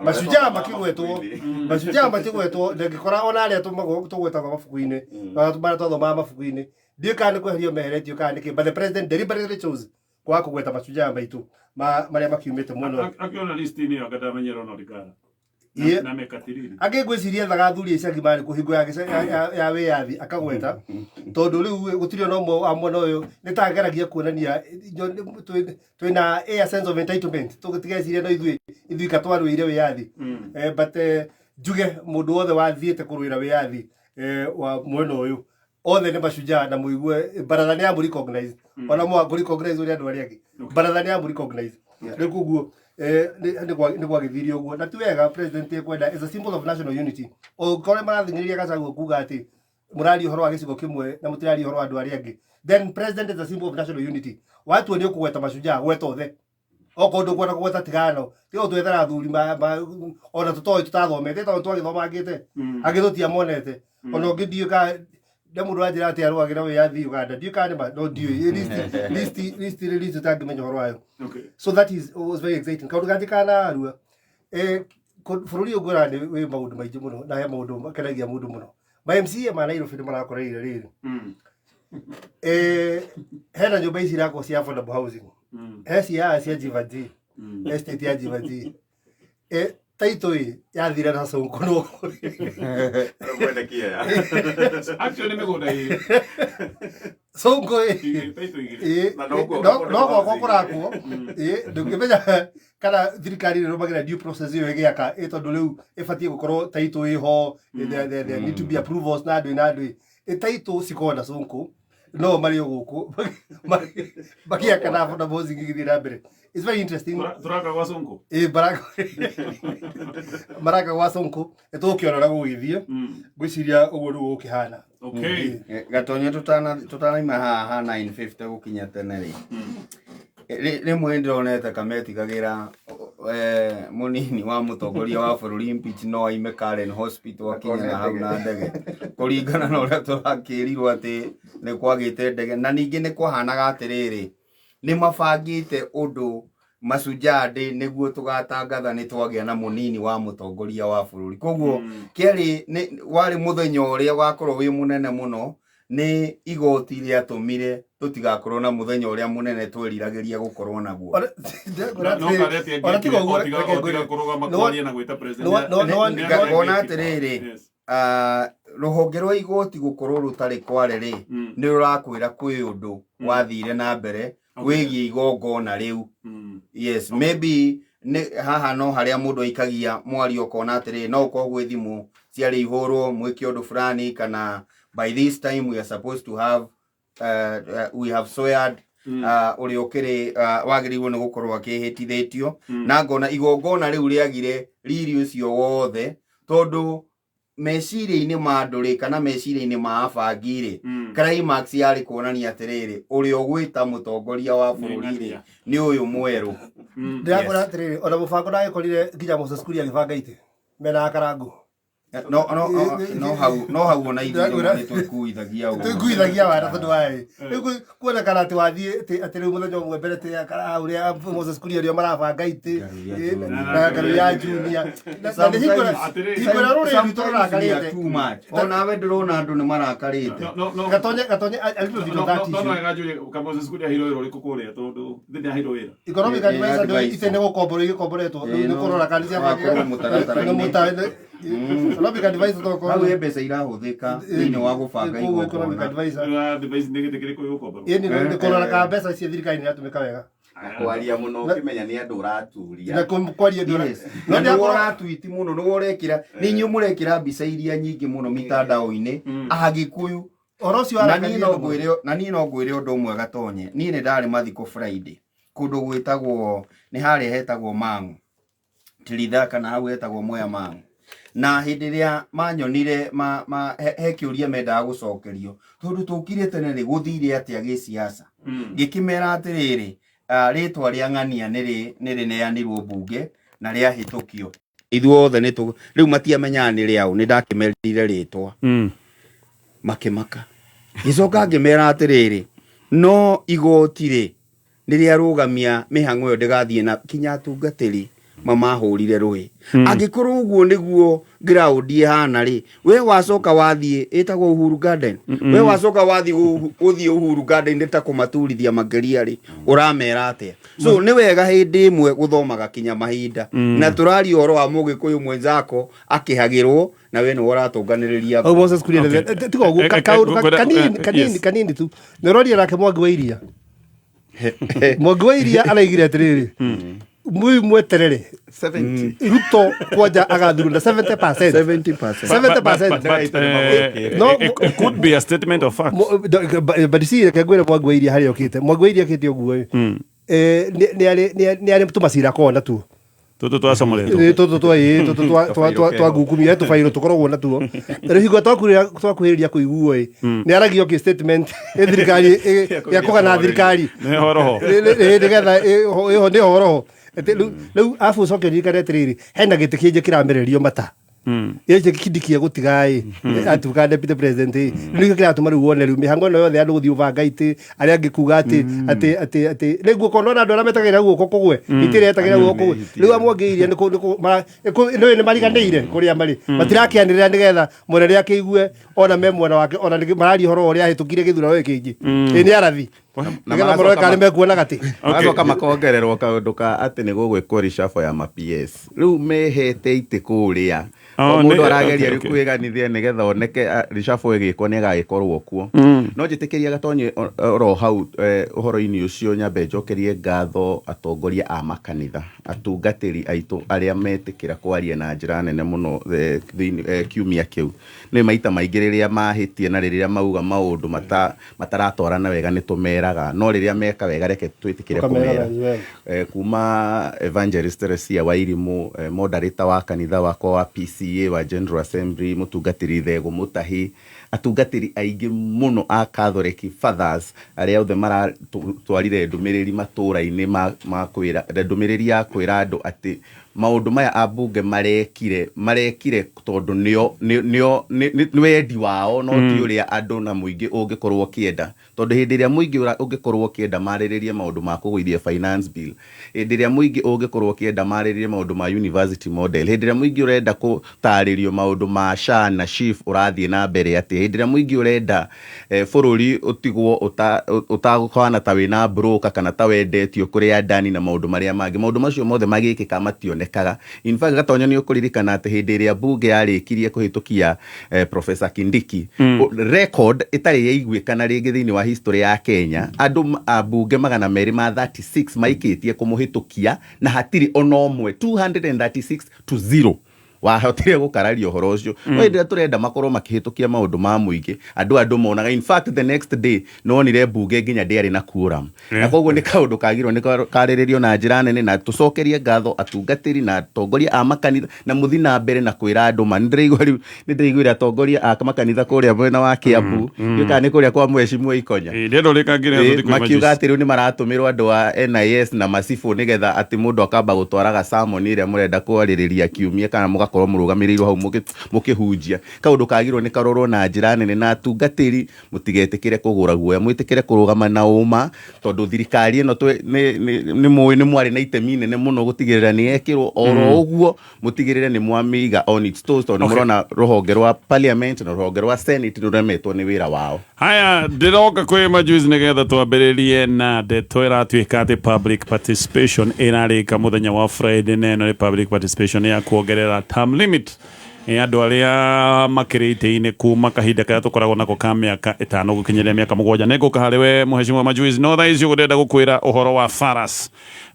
Mashujaa makĩgwetwo, mashujaa makĩgwetwo, ndangĩkora ona arĩa tũgwetagwo mabuku-inĩ, marĩa twathomaga mabuku-inĩ. Ndiũĩ kana nĩ kweherio meheretio kana nĩkĩ, but the president deliberately chose kwaga kũgweta mashujaa maitũ marĩa makiumĩte mwena ũyũ. Akiona list-inĩ ĩyo anga Ronald Ngala. Na Mekatilili. Angĩ ngwĩciria ethaga athuri a icagi marĩ kũ hingo ya ya wĩyathi akagweta, tondũ rĩu gũtirĩ ona ũmwe wa mwena ũyũ. Nĩ ta ageragia kuonania twĩna a sense of entitlement, tũtigeciria no ithuĩ ithuika twarũĩire wĩyathi. But njuge mũndũ wothe wathiĩte kũrũĩra wĩyathi wa mwena ũyũ, othe nĩ mashujaa, na mũigue baratha nĩ yamũ recognize, ona mwaga kũ recognize ũrĩa andũ arĩa angĩ, baratha nĩ yamũ recognize. Rĩu koguo nĩ gwagĩthire ũguo, na ti wega president ekwenda as a symbol of national unity ũkorwo marathing'ĩrĩria Gachagua kuga atĩ mũraria ũhoro wa gĩcigo kĩmwe na mũtiraria ũhoro wa andũ arĩa angĩ. Then president is a symbol of national unity. Watua nĩ ũkũgweta mashujaa, gweta othe. Okorwo ndũkwenda kũgweta, tigano tiga twethera athuri ona tũtoĩ tũtathomete, tondũ twagĩthomangĩte angĩ tũtiamonete. Ona ũngĩ ndiũĩ ka nde mũndũ anjĩra atĩ arũagĩra wĩyathi Uganda, ndiũĩ kana nĩ ma, no ndiũĩ list list list ũtangĩmenya ũhoro wayo. So that is was very exciting. Kaũndũ kangĩ kana arua, bũrũri ũyũ ngwĩra nĩ wĩ maũndũ maingĩ mũno, na he maũndũ makenagia mũndũ mũno. Ma MCA ma Nairobi nĩ marakoreire rĩrĩ, hena nyũmba ici irakwo cia affordable housing, he cia Jeevanjee estate ya Jeevanjee, title ĩ yathire na Sonko no. Mwene kĩeya. Actually nĩ mĩgũnda ĩrĩ. Sonko ĩ Title igĩrĩ. Na noguo no affordable no gwakwo housing. kũrakwo. Ĩ ndũngĩmenya kana thirikari ĩrũmagĩrĩra due process ĩyo ĩgĩaka, ĩ tondũ rĩu ĩbatiĩ gũkorwo title ĩho, there need to be approvals na andũ na andũ ĩ title cikorwo na Sonko, no marĩ o gũkũ makĩaka na affordable housing ĩgĩthiĩ na mbere. It's very interesting. Tũraka gwa Sonko. Ĩ baraka maraka gwa Sonko, nĩ tũgũkĩona ũrĩa gũgũgĩthiĩ. Ngwĩciria ũguo nĩguo gũkĩhana. Gatonye tutanaima haha 9:50 gũkinya tene rĩ, rĩmwe nĩndĩronete kametigagĩra mũnini wa mũtongoria wa bũrũri impeach no aime Karen Hospital akinye na hau na ndege, kũringana na ũrĩa tũrakĩrirwo atĩ nĩ kwagĩte ndege, na ningĩ nĩ kwahanaga atĩrĩrĩ, nĩ mabangĩte ũndũ Mashujaa Day nĩguo tũgatangatha nĩ twagĩa na mũnini wa mũtongoria wa bũrũri. Koguo kĩarĩ nĩ warĩ mũthenya ũrĩa ũgakorwo wĩ mũnene mũno. Nĩ igoti rĩatũmire tũtigakorwo na mũthenya ũrĩa mũnene tweriragĩria gũkorwo naguo. No Kareti Ona tiga ũguo, angĩekire reke o tiga ngwĩre. kũrũgama kwaria na gwĩta president. Ngona atĩrĩrĩ, rũhonge rwa igoti gũkorwo rũtarĩ Kware rĩ, nĩ rũrakwĩra kwĩ ũndũ wathire na mbere wĩgiĩ igongona rĩu. Yes, maybe nĩ haha no harĩa mũndũ aikagia mwario ũkona atĩrĩrĩ, no ũkorwo gwĩ thimũ Ciarĩ ihũrwo mwĩke ũndũ fulani, kana by this time we are supposed to have we have sweared ũrĩa ũkĩrĩ wagĩrĩirwo nĩ gũkorwo akĩhĩtithĩtio. Na ngona igongona rĩu rĩagire riri ũcio wothe, tondũ meciria-inĩ ma andũ rĩ, kana meciria-inĩ ma abangi rĩ, climax yarĩ kuonania atĩrĩrĩ, ũrĩa ũgwĩta mũtongoria wa bũrũri rĩ, nĩ ũyũ mwerũ. Ndĩrakwĩra atĩrĩrĩ, ona mũbango ndagĩkorire nginya Moses Kuria agĩbanga itĩ mena akarangu. No no no no hau, no hau ona ithuĩ rĩmwe nĩ twĩkuithagia ũguo. Twĩkuithagia wara tondũ warĩ rĩu kuonekana atĩ wathiĩ atĩ rĩu mũthenya ũmwe mbere atĩ ũrĩa Moses Kuria ũrĩa marabanga itĩ na ngaru ya Junior na nĩ hingo hingo ĩrĩa rũrĩrĩ rwitũ rũrakarĩte. Too much. Onawe ndĩrona andũ nĩ marakarĩte. No, no. Gatonye, Gatonye, a little bit of that No, no. issue. Wega njurie ka Moses Kuria aheirwo wĩra ũrĩkũ kũrĩa, tondũ thĩ nĩaheirwo wĩra. Economic advisor ndio itĩ nĩ gũkomborwo igĩkomboretwo rĩu nĩ kũrora kana cia Wakorwo mũtaratara-inĩ. Economic advisor to Hau he mbeca irahũthĩka thĩinĩ wa gũbanga koguo economic igongona. advisor. Wĩra advice nĩ gĩtĩ kĩrĩkũ gĩgũkomborwo? Ĩni nĩ kũrora kana mbeca cia thirikari nĩ iratũmĩka wega. Na kwaria mũno ũkĩmenya nĩ andũ ũraturia. Na kwaria ndũra. Yes. No Na nĩwe ndĩrakorwo ũratwiti mũno, nĩwe ũrekĩra, nĩ inyuĩ mũrekĩra mbica iria nyingĩ mũno mitandao-inĩ Agĩkũyũ. Ũhoro ũcio Na niĩ warakaria no andũ mũno. ngwĩre, na niĩ no ngwĩre ũndũ ũmwe Gatonye, niĩ nĩ ndarĩ mathiko Friday kũndũ gwĩtagwo nĩ harĩa hetagwo Mang'u Tiritha, kana hau hetagwo Mwea Mang'u. Na hĩndĩ ĩrĩa manyonire he kĩũria mendaga gũcokerio, tondũ tũkire tene rĩ, gũthire atĩa gĩsiasa, ngĩkĩmera atĩrĩrĩ, rĩtwa rĩa ng'ania nĩ rĩneanirwo mbunge na rĩahĩtũkio, ithuothe nĩ tũ rĩu matiamenyaga nĩ rĩaũ, nĩ ndakĩmerire rĩtwa, makĩmaka. Ngĩcoka ngĩmera atĩrĩrĩ, no igoti rĩ nĩ rĩarũgamia mĩhang'o ĩyo ndĩgathiĩ na kinya atungatĩri mamahũrire rũĩ. Angĩkorwo ũguo nĩguo ground ĩhana rĩ, we wacoka wathiĩ ĩtagwo Uhuru Garden, we wacoka wathiĩ gũthiĩ Uhuru Garden nĩ ta kũmaturithia makĩria rĩ, ũramera atĩa? So nĩ wega hĩndĩ ĩmwe gũthomaga kinya mahinda, na tũraria ũhoro wa mũgĩkũyũ mwenzako akĩhagĩrwo, na we nĩwe ũratũnganĩrĩria. Hau Moses Kuria tiga ũguo kaũndũ kanini kanini kanini tu nĩ ũroria nake Mwangi wa Iria. Mwangi wa Iria araigire atĩrĩrĩ, mwi mweterere 70. Ruto kwanja agathurwo na 70%. 70%. 70%. But, No, it could be a statement of fact. But see, reke ngwĩre Mwangi wa Iria harĩa okĩte. Mwangi wa Iria okĩte ũguo ĩ, nĩ arĩ tũmacira akoragwo natuo. Tũtũ twacomoretwo. Ĩ, tũtũ twa ĩ, tũtũ twa ngukumio, he tũbairũ tũkoragwo natuo. Rĩu hingo twakuhĩrĩria kũiguo ĩ, nĩ aragia okay statement ĩ thirikari ya kũgana thirikari. Nĩ horoho. Nĩgetha ĩho nĩ horoho. Atĩ rĩu arabu ũcoke ũririkane atĩrĩrĩ, hena gĩtĩ kĩngĩ kĩramererio mata gĩkĩ Kindiki egũtiga ĩ atuĩka deputy president ĩ, rĩu nĩkĩo kĩratũma rĩu wone rĩu mĩhango ĩno yothe ya andũ gũthiĩ ũbanga itĩ, arĩa angĩ kuga atĩ atĩ atĩ atĩ rĩu guoko nona andũ arĩa metagĩrĩra guoko kũgwe, itĩ ĩrĩa yetagĩrĩra guoko kũgwe, rĩu amwangĩirie nĩ nĩ mariganĩire kũrĩa marĩ, matirakĩanĩrĩra nĩgetha mũnene akĩigue ona me mwena wake, ona mararia ũhoro wa ũrĩa ahĩtũkire gĩthurano gĩkĩ kĩngĩ ĩ nĩ arathi nĩgetha marore kana nĩ mekuona gatĩ. Magacoka makongererwo kaũndũ ka atĩ nĩ gũgwĩkwo reshuffle ya ma PS, rĩu mehete itĩ kũrĩa. Oh, o mũndũ arageria rĩu kwĩganithia nĩgetha oneke reshuffle ĩgĩkwo nĩ agagĩkorwo kuo. No njĩtĩkĩria Gatonye oro hau ũhoro-inĩ ũcio nyambe njokerie ngatho atongoria a makanitha, atungatĩri aitũ arĩa metĩkĩra kwaria na njĩra nene mũno thĩinĩ kiumia kĩu. Nĩ maita maingĩ rĩrĩa mahĩtia na rĩrĩa mauga maũndũ mataratwarana wega nĩ tũmeraga, no rĩrĩa meka wega reke twĩtĩkĩre Ũkamera kũmera. wega. Kuma Evangelist Teresia Wairimu, moderator wa kanitha wakwa wa PCA wa General Assembly, mũtungatĩri Thegũ Mũtahi, atungatĩri aingĩ mũno a Catholic fathers arĩa othe maratwarire ndũmĩrĩri matũra-inĩ ma kwĩra ndũmĩrĩri ya kwĩra andũ atĩ maũndũ maya ambunge marekire tondũ nĩo nĩ wendi wao, no ti ũrĩa andũ na mũingĩ ũngĩkorwo ũkĩenda, tondũ hĩndĩ ĩrĩa mũingĩ ũngĩkorwo ũkĩenda marĩrĩrie maũndũ ma kũgũithia finance bill, hĩndĩ ĩrĩa mũingĩ ũngĩkorwo ũkĩenda marĩrĩrie maũndũ ma university model, hĩndĩ ĩrĩa mũingĩ ũrenda gũtarĩrio maũndũ ma SHA na SHIF ũrathiĩ na mbere atĩa, hĩndĩ ĩrĩa mũingĩ ũrenda bũrũri ũtigwo ũtakũhana ta wĩna broker kana ta wendetio kũrĩ andani na maũndũ marĩa mangĩ, maũndũ macio mothe magĩkĩka mationekaga. In fact, Gatonyo, nĩ ũkũririkana atĩ hĩndĩ ĩrĩa mbunge yarĩkirie kũhĩtũkia Professor Kindiki, record ĩtarĩ yaiguĩkana rĩngĩ thĩinĩ wa history ya Kenya, andũ ambunge 236 maikĩtie kũmũhĩtũkia na hatirĩ ona ũmwe, 236 to 0. Wahotire gũkararia ũhoro ũcio. No hĩndĩ ĩrĩa tũrenda makorwo makĩhĩtũkia maũndũ ma mũingĩ, andũ aya ndũmonaga. In fact, the next day nonire mbunge nginya ndĩarĩ na quorum. Na koguo nĩ kaũndũ kagĩrĩirwo nĩ karĩrĩrio na njĩra nene, na tũcokerie ngatho atungatĩri na atongoria a makanitha, na mũthi na mbere na kwĩra andũ ma. Nĩ ndĩraigua rĩu, nĩ ndĩraiguĩra atongoria a makanitha kũrĩa mwena wa Kiambu, ndiũĩ kana nĩ kũrĩa kwa Mheshimiwa Ikonya. Ĩĩ, ndĩrenda ũrĩkangĩre tũthiĩ kwĩ Makiuga Majuice. atĩ rĩu nĩ maratũmĩrwo andũ a NIS na macibũ nĩgetha atĩ mũndũ akamba gũtwaraga sermon ĩrĩa mũrenda kwarĩrĩria kiumia, kana mũgakorwo mũrũgamĩrĩirwo hau mũkĩhunjia. Kaũndũ kagĩrĩirwo nĩ karorwo na njĩra nene, na atungatĩri mũtigetĩkĩre kũgũra guoya, mwĩtĩkĩre kũrũgama na ũma, tondũ thirikari ĩno nĩ mũĩ nĩ mwarĩ na itemi inene mũno gũtigĩrĩra nĩ yekĩrwo oro ũguo, mũtigĩrĩre nĩ mwamĩiga on its toes, tondũ mũrona rũhonge rwa parliament na rũhonge rwa senate rũremetwo nĩ wĩra wao. Haya, ndĩroka kwĩ Majuice nĩgetha twambĩrĩrie na ndeto ĩratuĩka atĩ public participation ĩrarĩka mũthenya wa Friday, na ĩno nĩ public participation ya kuongerera term limit nĩ andũ arĩa makĩrĩ itĩ-inĩ kuma kahinda karĩa tũkoragwo nako ka mĩaka 5 gũkinyĩria mĩaka 7. Nĩngũka harĩ we Mheshimiwa Majuice, no thaa ici ũguo ndĩrenda gũkwĩra ũhoro wa Faras.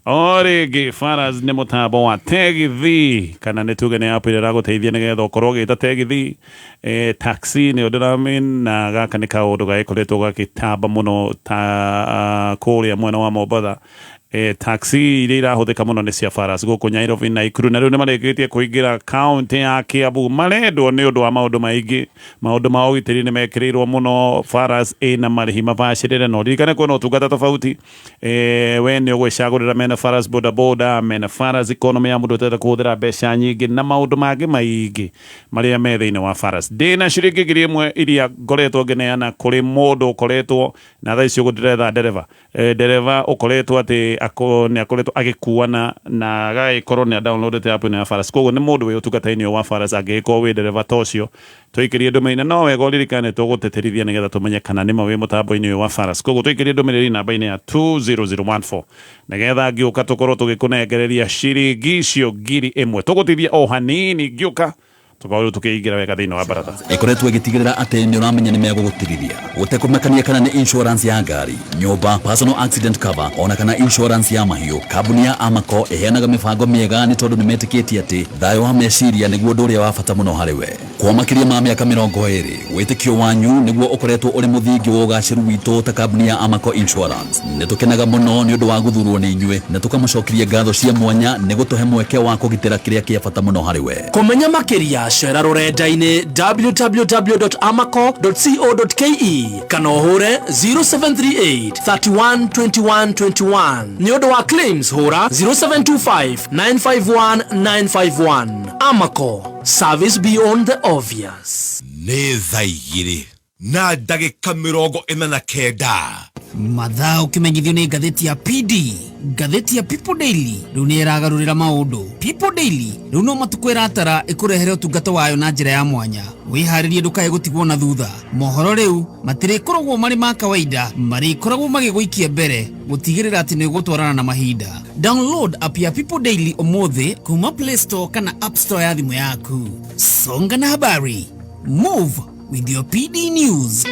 O rĩngĩ Faras nĩ mũtambo wa tegithi, kana nĩ tuge nĩ app ĩrĩa ĩragũteithia nĩgetha ũkorwo ũgĩta tegithi, taxi nĩyo ndĩramean, na gaka nĩ kaũndũ gagĩkoretwo gagĩtamba mũno ta kũrĩa mwena wa Mombatha. Taxi iria irahũthĩka mũno nĩ cia Faras gũkũ Nairobi na Nakuru, na rĩu nĩ marĩkĩtie kũingĩra kaunti ya Kiambu. Marendwo nĩ ũndũ wa maũndũ maingĩ, maũndũ ma ũgitĩri nĩ mekĩrĩirwo mũno. Faras ĩna marĩhi mabacĩrĩre, na ũririkane kwĩna ũtungata tofauti. We nĩ ũgwĩcagũrĩra, mena Faras boda boda, mena Faras economy ya mũndũ ũtarenda kũhũthĩra mbeca nyingĩ, na maũndũ mangĩ maingĩ marĩa me thĩinĩ wa Faras. Ndĩna ciringi 1000 iria ngoretwo ngĩneana kũrĩ mũndũ ũkoretwo na thaa ici ũguo ndĩretha ndereba. Ndereba ũkoretwo atĩ nĩ akoretwo agĩkuana na agagĩkorwo nĩ downloadete app ĩno ya Faras. Koguo nĩ mũndũ wĩ ũtungata-inĩ wa Faras. Angĩgĩkorwo wĩ ndereba ta ũcio, tũikĩrie ndũmĩrĩri, na no wega ũririkane tũgũtĩtĩrithia nĩgetha tũmenye kana nĩma wĩ mũtambo-inĩ ũyũ wa Faras. Koguo tũikĩrie ndũmĩrĩri namba-inĩ ya 20014 nĩgetha ngĩũka tũkorwo tũgĩkũnengereria ciringi icio 1000. Tũgũtithia o hanini, ngĩũka tũkorwo tũkĩingĩra wega thĩinĩ wa baratha. Ĩkoretwo ĩgĩtigĩrĩra atĩ nĩ ũramenya nĩ megũgũtirithia gũtekũmakania kana nĩ insurance ya ngari, nyũmba, personal accident cover, ona kana insurance ya mahiũ. Kambuni ya Amaco ĩheanaga mĩbango mĩega nĩ tondũ nĩ metĩkĩtie atĩ thayũ wa meciria nĩguo ũndũ ũrĩa wa bata mũno harĩ we. Kwa makĩria ma mĩaka 20, wĩtĩkio wanyu nĩguo ũkoretwo ũrĩ mũthingi wa ũgacĩru witũ ta kambuni ya Amaco Insurance. Nĩ tũkenaga mũno nĩ ũndũ wa gũthurwo nĩ inyuĩ, na tũkamũcokeria ngatho cia mwanya nĩ gũtũhe mweke wa kũgitĩra kĩrĩa kĩa bata mũno harĩ we. Kũmenya makĩria, cera rũrenda-inĩ www.amaco.co.ke kana ũhũre 0738 31 21 21. Nĩ ũndũ wa claims, hũra 0725 951 951. Amaco, service beyond the obvious. Nĩ thaa 2:49. Mathaa ũkĩmenyithio nĩ ngathĩti ya PD, ngathĩti ya People Daily rĩu nĩ ĩragarũrĩra maũndũ. People Daily rĩu no matukũ ĩratara ĩkũrehere ũtungata wayo na njĩra ya mwanya. Wĩharĩrie ndũkae gũtigwo na thutha. Mohoro rĩu matirĩkoragwo marĩ ma kawaida, marĩkoragwo magĩgũikia mbere gũtigĩrĩra atĩ nĩ ũgũtwarana na mahinda. Download app ya People Daily ũmũthĩ kuma Play Store kana App Store ya thimũ yaku. Songa na habari, move with your PD News.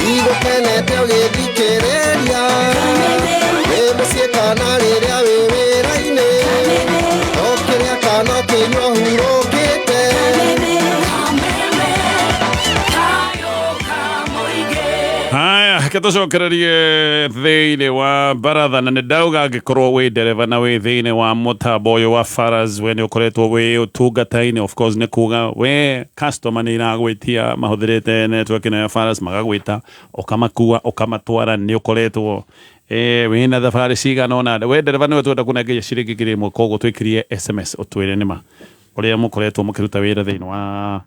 Igũkenete ũgĩthikĩrĩria wĩ mũciĩ kana rĩrĩa wĩ wĩra-inĩ, ũkĩrĩa kana ũkĩnyua hurũkĩte. Haya, reke tũcokererie thĩinĩ wa baratha, na nĩ ndauga angĩkorwo wĩ ndereba na wĩ thĩinĩ wa mũtambo ũyũ wa Faras, we nĩ ũkoretwo wĩ ũtungata-inĩ. Of course nĩ kuga we customer nĩ iragwĩtia mahũthĩrĩte network ĩno ya Faras, magagwĩta ũkamakua ũkamatwara, nĩ ũkoretwo wĩna thabarĩ cigana ũna. We ndereba nĩwe twenda kũnengeria ciringi 1000, koguo twĩkĩrie SMS ũtwĩre nĩma ũrĩa mũkoretwo mũkĩruta wĩra thĩinĩ wa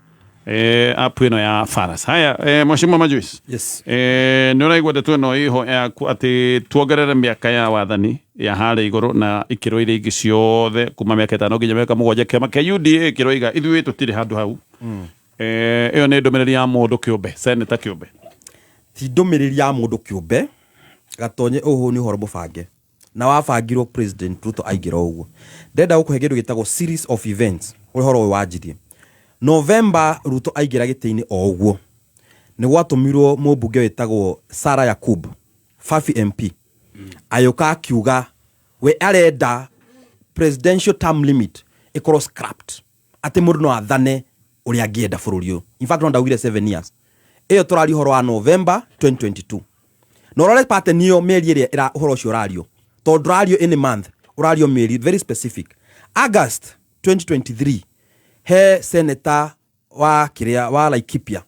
app ĩno ya Faras. Haya, Mheshimiwa Majuice. Yes. Nĩ ũraigua ndeto ĩno ĩho yaku atĩ tuongerere mĩaka ya wathani ya harĩa igũrũ na ikĩro iria ingĩ ciothe kuma mĩaka 5 nginya mĩaka 7. Kĩama kĩa UDA kĩroiga ithuĩ tũtirĩ handũ hau. Ĩyo nĩ ndũmĩrĩri ya mũndũ kĩũmbe, senator kĩũmbe. Ti ndũmĩrĩri ya mũndũ kĩũmbe, Gatonye, ũhũ nĩ ũhoro mũbange na wabangirwo President Ruto aingĩra ũguo. Ndĩrenda gũkũhe kĩndũ gĩtagwo series of events ũrĩa ũhoro ũyũ wanjirie. November Ruto aingĩra gĩtĩ-inĩ o ũguo, nĩ gwatũmirwo mũmbunge wĩtagwo Sarah Yakub, Fafi MP, agĩũka akiuga we arenda Presidential term limit ĩkorwo scrapped, atĩ mũndũ no athane ũrĩa angĩenda bũrũri ũyũ. In fact, no ndaugire 7 years. Ĩyo tũraria ũhoro wa November 2022. Na ũrore pattern ĩyo, mĩeri ĩrĩa ũhoro ũcio ũrario, tondũ ndũrario any month, ũrario mĩeri very specific. August 2023, he senator wa kĩrĩa wa Laikipia,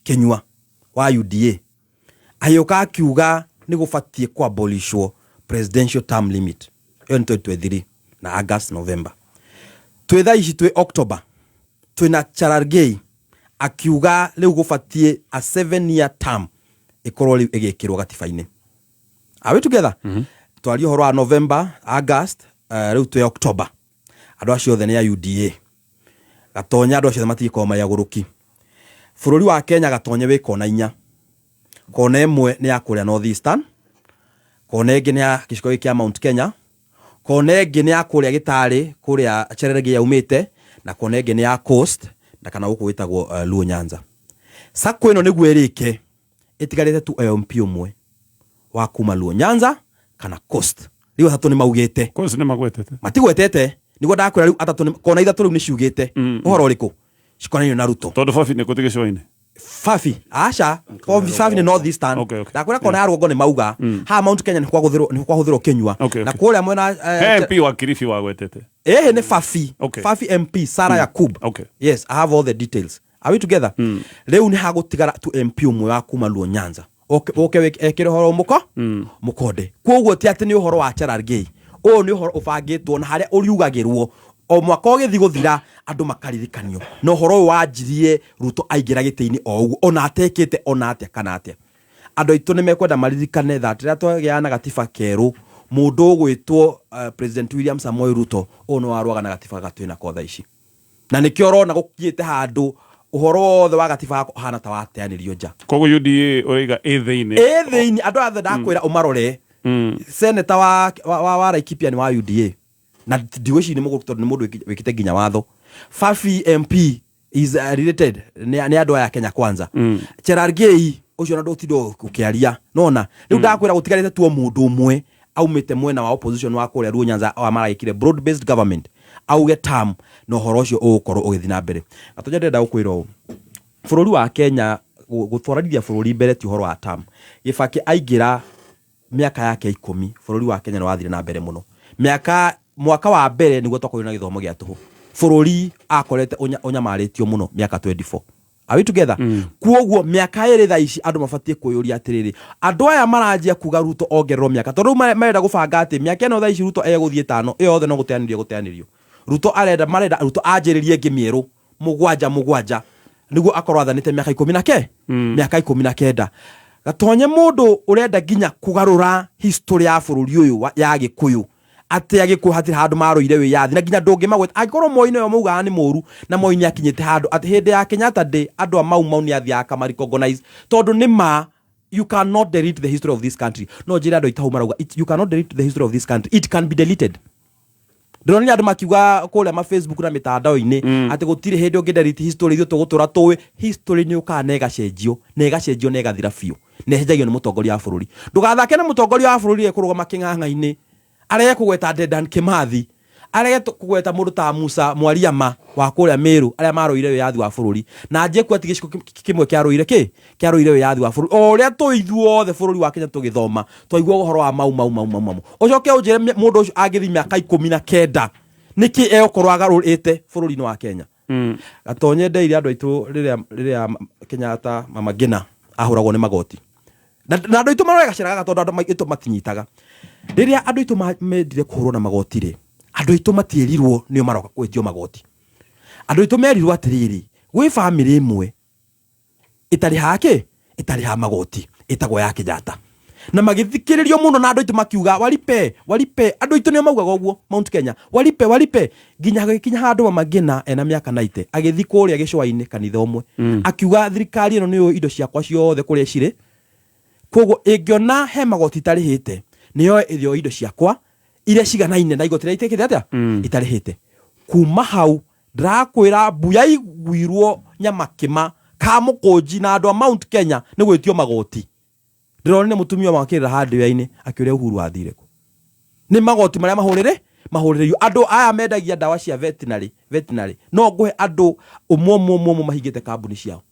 Kinyua wa UDA, agĩũka akiuga nĩ gũbatiĩ kũabolishwo presidential term limit. Ĩyo nĩ 2023 na August, November. Twĩ thaa ici twĩ October, twĩna Cherargei akiuga rĩu gũbatiĩ a 7 year term ĩkorwo rĩu ĩgĩkĩrwo gatiba-inĩ. Are we together? Twaria ũhoro wa November, August, rĩu twĩ October. Andũ acio othe nĩ a UDA. Gatonya, andũ acio othe matigĩkorwo marĩ agũrũki. Bũrũri wa Kenya, Gatonye, wĩ kona inya. Kona ĩmwe nĩ ya kũrĩa North Eastern, kona ĩngĩ nĩ ya gĩcigo gĩkĩ kĩa Mount Kenya, kona ĩngĩ nĩ ya kũrĩa Gĩtarĩ, kũrĩa Cherargei yaumĩte, na kona ĩngĩ nĩ ya Coast na kana gũkũ gwĩtagwo Luo Nyanza. Sacco ĩno nĩguo ĩrĩke, ĩtigarĩte tu MP ũmwe wa kuma Luo Nyanza kana Coast. Rĩu atatũ nĩ maugĩte. Coast nĩ magwetete? Matigwetete. Nĩguo ndakwĩra, rĩu atatũ kona ithatũ rĩu nĩ ciugĩte. Ũhoro ũrĩkũ cikonainie na Ruto? Tondũ Fabi nĩ kũti gĩcũa-inĩ. Fabi aca, Fabi nĩ North Eastern. Ndakwĩra kona ya rũgongo nĩ mauga. Haha Mount Kenya nĩ kwahũthĩrwo Kinyua. Na kũrĩa mwena He MP wa Kilifi wagwetete? Ĩhĩ, nĩ Fabi. Fabi MP Sarah Yakub. Yes, I have all the details. Are we together? Rĩu nĩ hagũtigara tu MP ũmwe wa kuma Luo Nyanza oke ekĩre ũhoro mũko mũkonde. Koguo ti atĩ nĩ ũhoro wa Cherargei, ũyũ nĩ ũhoro ũbangĩtwo na harĩa ũriugagĩrwo o mwaka ũgĩthiĩ gũthira, andũ makaririkanio na ũhoro ũyũ wanjirie Ruto aingĩra gĩtĩ-inĩ o ũguo, ona atekĩte ona atĩa kana atĩa. Andũ aitũ nĩ mekwenda maririkane that rĩrĩa twagĩaga na gatiba kerũ, mũndũ ũgwĩtwo President William Samoei Ruto, ũyũ nĩ warũaga na gatiba gaka twĩnako thaa ici, na nĩkĩo ũrona gũkiĩte handũ ũhoro wothe wa gatiba gaka ũhana ta wateanĩrio nja. Koguo UDA ũraiga ĩ thĩinĩ? Ĩ thĩinĩ. Andũ othe ndakwĩra ũmarore, senator wa Laikipia nĩ wa UDA, na ndigwĩciria nĩ mũgũrũ tondũ nĩ mũndũ wĩkĩte nginya watho. Fabi MP is related nĩ andũ aya Kenya Kwanza. Cherargei ũcio na ndũtinda ũkĩaria nona. Rĩu ndakwĩra gũtigarĩte tu o mũndũ ũmwe aumĩte mwena wa opposition wa kũrĩa Luo Nyanza, wa maragĩkire broad based government, auge term, na ũhoro ũcio ũgũkorwo ũgĩthiĩ na mbere. Gatonya, ndĩrenda gũkwĩra ũũ, bũrũri wa Kenya, gũtwarithia bũrũri mbere ti ũhoro wa term. Gĩbakĩ aingĩra mĩaka yake 10, bũrũri wa Kenya nĩ wathire na mbere mũno. Mĩaka mwaka wa mbere nĩguo twakorirwo na gĩthomo gĩa tũhũ. Bũrũri akorete ũnyamarĩtio mũno mĩaka 24. Are we together? Kuoguo mĩaka 2 thaa ici andũ mabatiĩ kwĩyũria atĩrĩrĩ, andũ aya maranjia kuga Ruto ongererwo mĩaka, tondũ rĩu marenda gũbanga atĩ mĩaka ĩno thaa ici Ruto egũthiĩ 5, ĩyo yothe no gũteanĩrio gũteanĩrio. Ruto arenda, marenda Ruto anjĩrĩrie ĩngĩ mĩerũ mũgwanja mũgwanja nĩguo akorwo athanĩte mĩaka ikũmi na ke mĩaka 19. Gatonye, mũndũ ũrenda nginya kũgarũra history ya bũrũri ũyũ ya Gĩkũyũ, atĩ Agĩkũyũ hatirĩ handũ marũire wĩyathi, na nginya ndũngĩmagweta angĩkorwo Moi nĩwe maugaga nĩ mũru, na Moi nĩ akinyĩte handũ atĩ hĩndĩ ya Kenyatta ndĩ andũ a Mau Mau nĩ athiaga akamarecognize, tondũ nĩ ma you cannot delete the history of this country. No njĩre andũ aitũ hau marauga you cannot delete the history of this country, it can be deleted. Ndĩronire andũ makiuga kũrĩa ma Facebook na mĩtandao-inĩ atĩ gũtirĩ hĩndĩ ũngĩ delete history, ithuĩ tũgũtũra tũĩ history. Nĩ ũkaga na ĩgacenjio na ĩgacenjio na ĩgathira biũ, na ĩcenjagio nĩ mũtongoria wa bũrũri. Ndũgathake na mũtongoria wa bũrũri ekũrũgama kĩng'ang'a-inĩ arege kũgweta Dedan Kimathi, arege kũgweta mũndũ ta Musa Mwariama wa kũrĩa Meru, arĩa marũire wĩyathi wa bũrũri, na anjie kuga ti gĩcigo kĩmwe kĩarũire kĩ kĩarũire wĩyathi wa bũrũri. O ũrĩa tũĩ ithuothe bũrũri wa Kenya tũgĩthoma twaigua ũhoro wa Mau Mau Mau Mau Mau. Ũcoke ũnjĩre mũndũ ũcio angĩthiĩ mĩaka 19 nĩkĩ egũkorwo agarũrĩte bũrũri-inĩ wa Kenya? Gatonye, ndeire andũ aitũ rĩrĩa Kenyatta, Mama Ngina, ahũragwo nĩ magoti, na andũ aitũ marore gacĩra gaka, tondũ andũ aitũ matinyitaga. Rĩrĩa andũ aitũ mendire kũhũrwo na magoti rĩ, andũ aitũ matiĩrirwo nĩo maroka gwĩtio magoti. Andũ aitũ merirwo atĩrĩrĩ, gwĩ bamĩrĩ ĩmwe ĩtarĩhaga kĩ ĩtarĩhaga magoti, ĩtagwo ya Kenyatta, na magĩthikĩrĩrio mũno na andũ aitũ makiuga walipe, walipe. Andũ aitũ nĩo maugaga ũguo, Mount Kenya, walipe, walipe, nginya gagĩkinya handũ Mama Ngina ena mĩaka 90 agĩthiĩ kũrĩa gĩcũa-inĩ kanitha ũmwe akiuga, "Thirikari ĩno nĩyũĩ indo ciakwa ciothe kũrĩa cirĩ, koguo ĩngĩona he magoti itarĩhĩte, nĩyoe ĩrĩoe indo ciakwa iria ciganaine na igoti rĩrĩa itekĩte atĩa itarĩhĩte." Kuma hau ndĩrakwĩra mbu yaiguirwo Nyamakĩma Kamũkũnji na andũ a Mount Kenya nĩ gwĩtio magoti. Ndĩronire mũtumia ũmwe akĩrĩra handũ-inĩ akĩũria Uhuru athire kũ nĩ magoti marĩa mahũrĩrĩ Mahũrĩrĩrio andũ aya mendagia ndawa cia veterinary no ngũhe andũ ũmwe ũmwe ũmwe ũmwe mahingĩte kambuni ciao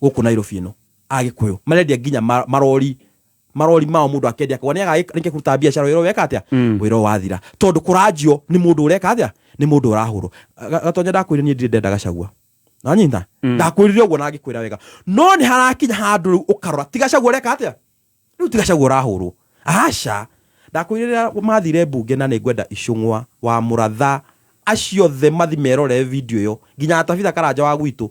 gũkũ Nairobi ĩno, Agĩkũyũ marendia nginya marori mao. Mũndũ akendia akauga nĩ agagĩrĩkia kũruta biacara, wĩra ũyũ weka atĩa, wĩra ũyũ wathira, tondũ kũranjio nĩ mũndũ ũreka atĩa, nĩ mũndũ ũrahũrwo. Gatonya ndakwĩrire niĩ ndirĩ ndenda Gachagua, nanyita ndakwĩrire ũguo na ngĩkwĩra wega, no nĩ harakinya handũ rĩu ũkarora ti Gachagua ũreka atĩa, rĩu ti Gachagua ũrahũrwo. Aca, ndakwĩrire mathire mbunge na nĩ ngwenda Icũng'wa wa Mũratha acio othe mathi merorere video ĩyo, nginya Tabitha Karanja wa gwitũ,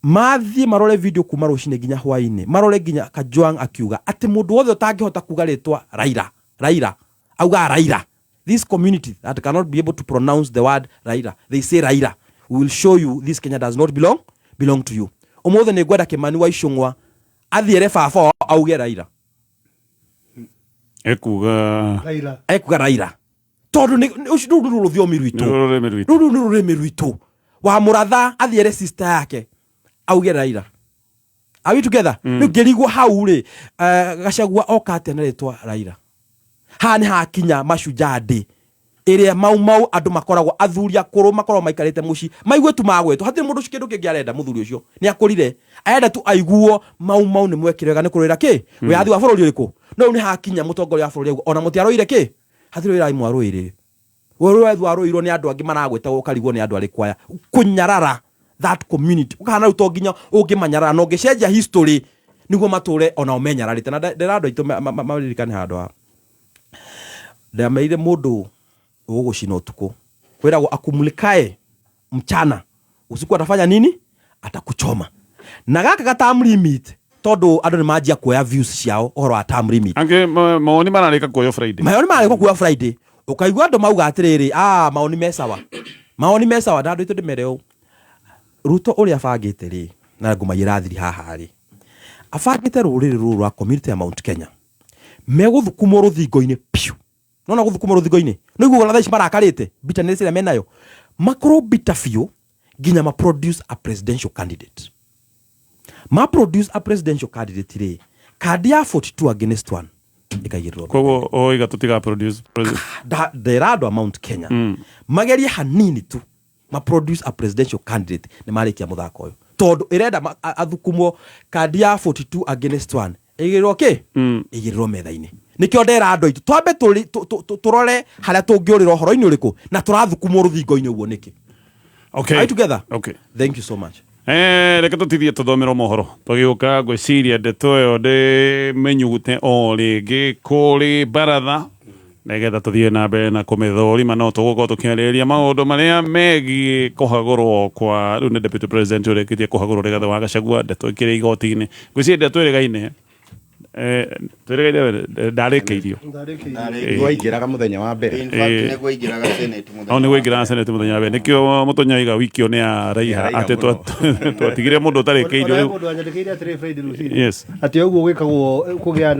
mathiĩ marore video kuma rũcinĩ nginya hwainĩ, marore nginya Kajwang akiuga atĩ mũndũ wothe ũtangĩhota kuga rĩtwa Raila, Raila auga Raila, this community that cannot be able to pronounce the word Raila, they say Raila, we will show you this Kenya does not belong to you. Ũmũthĩ nĩ ngwenda Kimani wa Icũng'wa athiĩre baba wao auge Raila. Ekuga Raila. Ekuga Raila tondũ ũcio rũu nĩ rũthiomi rwitũ. Nĩ rũrĩmĩ rwitũ. Rũu nĩ rũrĩmĩ rwitũ. Wa Mũratha athiĩre sister yake auge Raila. Are we together? Rĩu ngĩrigwo hau rĩ, Gachagua oka atĩa na rĩtwa Raila? Haha nĩ hakinya Mashujaa Day ĩrĩa Mau Mau andũ makoragwo, athuri akũrũ makoragwo maikarĩte mũciĩ maigue tu magwetwo, hatirĩ mũndũ ũcio kĩndũ kĩngĩ arenda. Mũthuri ũcio nĩ akũrire, arenda tu aiguo Mau Mau nĩ mwekire wega nĩ kũrũĩra kĩ wĩyathi wa bũrũri ũrĩkũ. No rĩu nĩ hakinya mũtongoria wa bũrũri auga ona mũtiarũire kĩ, hatirĩ wĩra mwarũĩrĩre, wĩra warũirwo nĩ andũ angĩ maragwĩtagwo ũkarigwo nĩ andũ arĩkũ aya. Kũnyarara that community ũkahana rĩu to nginya ũngĩmanyarara na ũngĩcenjia history nĩguo matũre onao menyararĩte. Na ndĩra andũ aitũ maririkane handũ ha ndameire mũndũ ũgũgũcina ũtukũ kwĩragwo akumulikae mchana, usiku atafanya nini? Atakuchoma. Na gaka ga term limit, tondũ andũ nĩ manjia kuoya views ciao ũhoro wa term limit. Angĩ mawoni mararĩka kuoywo Friday. Maoni marĩkwo kuoya Friday, ũkaigua andũ mauga atĩrĩrĩ, ah, maoni me sawa, maoni me sawa. Na andũ aitũ ndĩmere ũũ, Ruto ũrĩa abangĩte rĩ, na ngũma ĩrathiri haha rĩ, abangĩte rũrĩrĩ rũrũ rwa community ya Mount Kenya megũthukumwo rũthingo-inĩ piũ. Nona gũthukumwo rũthingo-inĩ no iguo thaa ici marakarĩte bitterness ĩrĩa menayo, makorwo bitter biũ nginya ma produce a presidential candidate. Ma produce a presidential candidate rĩ, kandi ya 42 against 1 ĩkaigĩrĩrwo. Koguo oiga tũtiga produce Ndera andũ a Mount Kenya magerie hanini tu ma produce a presidential candidate, nĩ marĩkia mũthako ũyũ, tondũ ĩrenda athukumwo kandi ya 42 against 1 ĩigĩrĩrwo kĩ, ĩigĩrĩrwo metha-inĩ. Nĩkĩo ndera andũ aitũ twambe tũrore harĩa tũngĩũrĩra ũhoro-inĩ ũrĩkũ na tũrathukumwo rũthingo-inĩ ũguo nĩkĩ. Okay. Are you together? Okay. Thank you so much. Reke tũtithie tũthomerwo mohoro tũgĩũka. Ngwĩciria ndeto ĩyo ndĩmĩnyugute o rĩngĩ kũrĩ baratha nĩgetha tũthiĩ na mbere na kũmĩthũrima, no tũgũkorwo tũkĩarĩrĩria maũndũ marĩa megiĩ kũhagũrwo kwa rĩu nĩ deputy president ũrĩkĩtie kũhagũrwo Rigathĩ wa Gachagua. Ndeto ĩkĩrĩ igoti-inĩ, ngwĩciria ndeto ĩrĩgaine, twĩrĩgaine ndarĩkĩirio. Nĩguo mũthenya wa mbere. In fact, nĩguo aingĩraga Senate mũthenya No nĩguo wa aingĩraga Senate mũthenya wa mbere, nĩkĩo mũtonya iga wiki ĩyo nĩ ya raiha. Yaraiha Atĩ mũno. twatigire mũndũ ũtarĩkĩirio Ona rĩu. mũndũ anyandĩkĩire atĩrĩ Friday rũcinĩ atĩ ũguo gwĩkagwo kũgĩa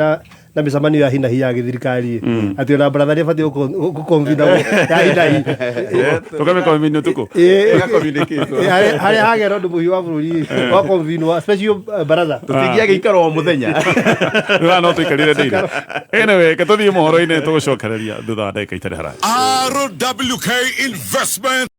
na mĩcemanio ya hinahi ya gĩthirikari, atĩ ona baratha nĩ ĩbatiĩ gũkonvinagwo ya hinahi. Tũkamĩkonvene ũtukũ. Ĩĩ, harĩa hagĩa na ũndũ mũhiũ wa bũrũri wa convenwa special baratha. Tũtingĩagĩikara o mũthenya. Rĩu no tũikarire ndĩire. Anyway, reke tũthiĩ mohoro-inĩ, tũgũcokereria thutha wa ndagĩka itarĩ haraya. RWK Investment.